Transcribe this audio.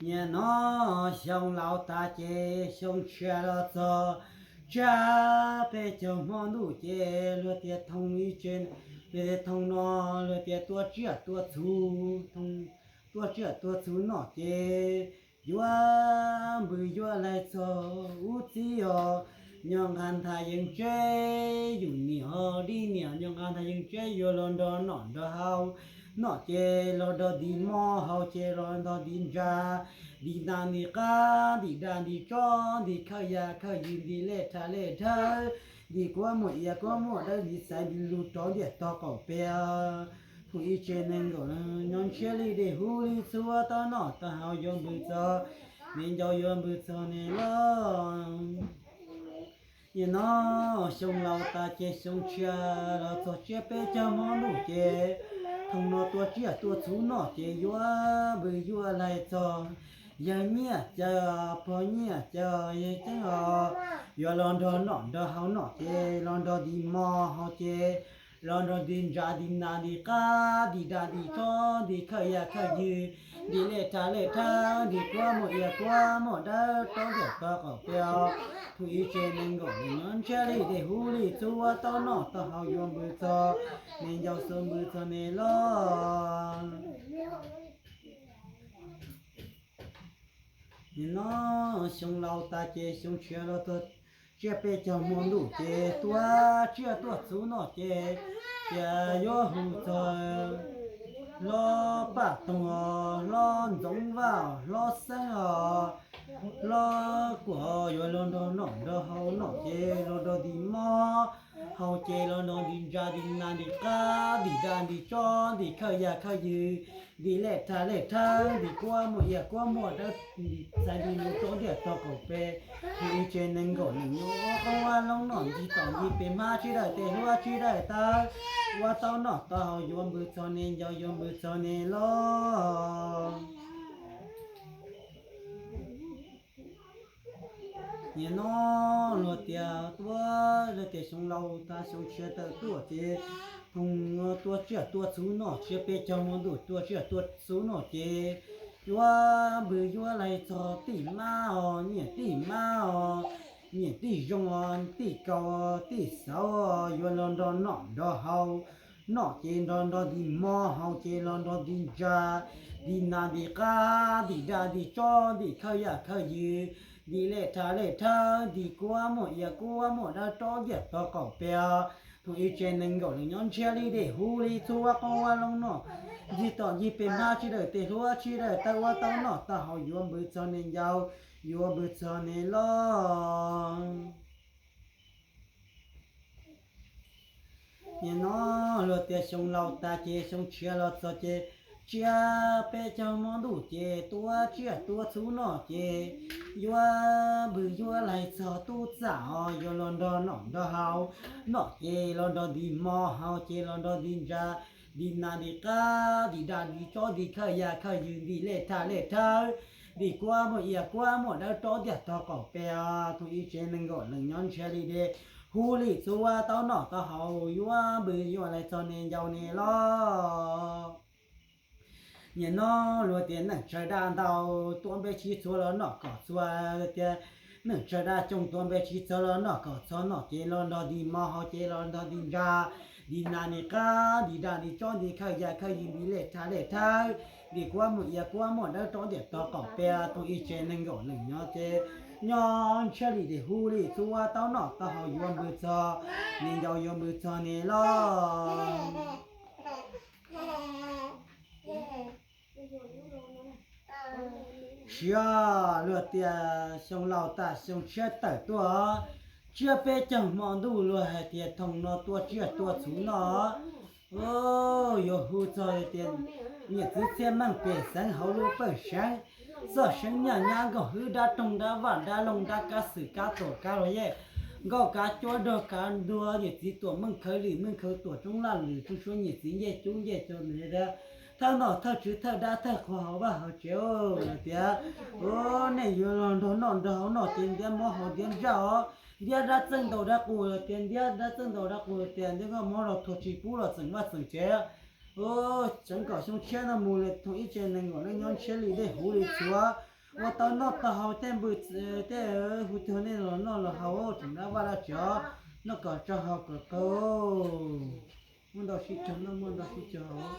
Nim no xyoo laus tas ces xyoo tshiab los txog tsiab peb caug hmo ntuj ces luag tias thooj ib tsev, luag tias thooj no luag tias tua tsiaj tua txhu, thooj tua tsiaj tua txhu noj ces yuav npws yuav laig txog ub txib os. Nyob nqa nthav yeeb tseb yus niam ho dib niam nyob nqa nthav yeeb tseb yuav los nrog noj nrog haus, noj ces los nrog ntim mov, haus ces los nrog ntim ntsa, ntim nas ntim qab, ntim daj ntim tsov, ntim khawj yaj khawj ywg, ntim lej rhaj lej dhawv, ntim kuab muaj iav kuab muaj dawb, ntim xaiv ntim lug rov ntiaj tog qaum peg. Thooj ib tsev neeg nkaum leej nyob ntshiab li dej huv li txhua, tau noj tau haus yuav npws txog, nws ncaus yuav npws txog nws loj. Nim no xyoo laus tas ces xyoo tshiab los txog tsiab peb caug hmo ntuj ces thooj no tua tsiaj tua txhu noj ces yuav npws yuav laig txog yawg nyiaj cawv, pog nyiaj cawv, yawg ceeb os, yuav los nrog noj nrog haus, noj ces los nrog ntim mov, haus ces los nrog ntim ntsa ntim nas ntim qab, ntim daj ntim tsov, ntim khawj yaj khawj ywg, ntim lej rhaj lej dhawv, ntim kuab muaj iav kuab muaj dawb rov ntiaj tog qaum peg. Thooj ib tsev neeg nkaum leej nyob ntshiab li dej huv li txhua, tau noj tau haus yuav npws txog, nws ncaus yuav npws txog nws loj. Nim no xyoo laus tas ces xyoo tshiab los txog tsiab peb caug hmo ntuj ces tua tsiaj tua txhu noj ces tias yuav hu txog hlob Paj Toog os, hlob Ntxoov Vaj os, hlob Xeeb os, hlob Kuam os, yuav los nrog noj nrog haus, noj ces los nrog ntim mov, haus ces los nrog ntim ntsa ntim nas ntim qab, ntim daj ntim tsov, ntim khawj yaj khawj ywg, ntim lej rhaj lej dhawv, ntim kuab muaj iav kuab muaj dawb, ntim xaiv ntim lug rov ntiaj tog qaum peg. Thooj ib tsev neeg nkaum leej nyob ua qoob ua loo, noj ncig tom ncig pem hmab, sib dawm tes hluab sib dawm taw, ua tau noj tau haus yuav npws txog nws ncaus yuav npws txog nws loj. Nim no luag tias tua, luag tias xyoo laus tas xyoo tshiab tawm tuaj ces thooj tua tsiaj tua txhu noj, tsiab peb caug hmo ntuj tua tsiaj tua txhu noj ces yuav npws yuav laig txog tij mab os, niam tij mab os, niam tij zoo os, tij kaus os, tij xauv os, yuav los nrog noj nrog haus, noj ces nrog nrog ntim mov, haus ces los nrog ntim ntsa, ntim nas ntim qab, ntim daj ntim tsov, ntim khawj yaj khawj ywg, ntim lej rhaj lej dhawv, ntim kuab muaj iav kuab muaj dawb rov ntiaj tog qaum peg. Thooj ib tsev neeg nkaum leej nyob ntshiab li dej huv li txhua, ua qoob ua loo, noj ncig tom ncig pem hmab, sib dawm tes hluab sib dawm taw, ua tau noj tau haus yuav npws txog nws ncaus yuav npws txog nws loj. Nim no luag tias xyoo laus tas ces xyoo tshiab los txog ces tsiab peb caug hmo ntuj ces tua tsiaj tua txhu noj ces yuav npws yuav laig txog tub txaj os, yuav los nrog noj nrog haus, noj ces los nrog ntim mov, haus ces los nrog ntim ntsa, ntim nas ntim qab, ntim daj ntim tsov, ntim khawj yaj khawj ywg, ntim lej rhaj lej dhawv, ntim kuab muaj iav kuab muaj dawb rov ntiaj tog qaum peg. Thooj ib tsev neeg nkaum leej nyob ntshiab li dej huv li txhua, ua tau noj tau haus yuav npws yuav laig txog nws ncaus nws loj. Nim no luag tias neej tsawg daj ntau tuaj npe tsis txhua los noj kom txhua, tias neej tsawg daj coob tuaj npe tsis txhua los noj kom txhua, noj ces los nrog ntim mov, haus ces los nrog ntim ntsa, ntim nas ntim qab, ntim daj ntim tsov, ntim khawj yaj khawj ywg, ntim lej rhaj lej dhawv, ntim kuab muaj iav kuab muaj dawb rov ntiaj tog qaum peg. Thooj ib tsev neeg nkaum leej nyob ces nyob ntshiab li dej huv li txhua, ua tau noj tau haus yuav npws txog nws ncaus yuav npws txog nws loj. Tsiab luag tias xyoo laus tas xyoo tshiab tawm tuaj, tsiab peb caug hmo ntuj luag hais tias thooj no tua tsiaj tua txhu noj, yuav hu txog tias niam txiv txhiaj meej pej xeem hauv lub pawg seev, txoj seev nyaj nyab nkaug hwb dab roog dab vaj dab loog dab kab xwm kab tuam kab luag yej, Nkauj kav cuab nrog kav ntuag, niam txiv tuam meej khawv lwm meej khawv tuam tsoob laj lwm tsoob suab, niam txiv ncej cub ncej cug nws tias, thawj nom thawj tswv thawj dab thawj qhua hauv vaj hauv tsev os. Tias, u, nej yuav los nrog noj nrog haus, noj ces ntiab mob haus ntiab ntsaj os. Ntiab dab txeej ntaus dab qus los tias ntiab dab txeej ntaus dab qus, tias ntiab nkauj mob los thuam tsis pub los txeem vaj txeem tsev. U, tseev kaum xyoo tshiab no mus lawm, thoom ib tsev nees nkaum leej nyob ntshiab li dej huv li txhuav. Ua tau noj tau haus tej npws tej, hu tuag nej los noj los haus, tseem dab vaj dab tsev os. Noj kom tsau haus kom qau. Muaj ntau sib cog noj, muaj ntau sib cog haus.